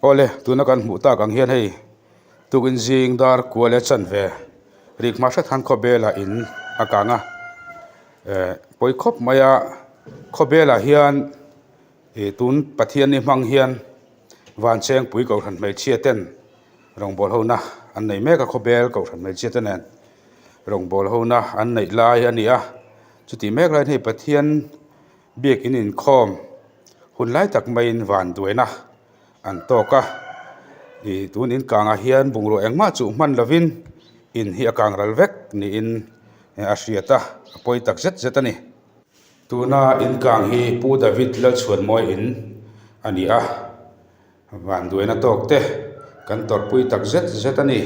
Awle, tuna kan hmuh tak ang hian hei tukin zing dar kual e chanve rik hma hret khan khawbelah in a kang a, eh pawi khawp mai a, khawbelah hian ih tun Pathianni hmang hian Vanchengpui Kohhran hmeichhia ten rawngbâwl hona an nei mek a, khawbel Kohhran hmeichhia te nen rawngbâwl hona an neih lai a ni a, chutih mek laiin hei Pathian Biakin inkhawm hun lai tak maiin van duaina an tawk a, ih tun in kangah hian bungrua engmah chuh hman lovin in hi a kang ral vek niin a hriat a, a pawi tak zet zet a ni. Tuna in kang hi Pu David Lalchhuanmawi in a ni a, van duaina tawk te kan tawrhpui tak zet zet a ni.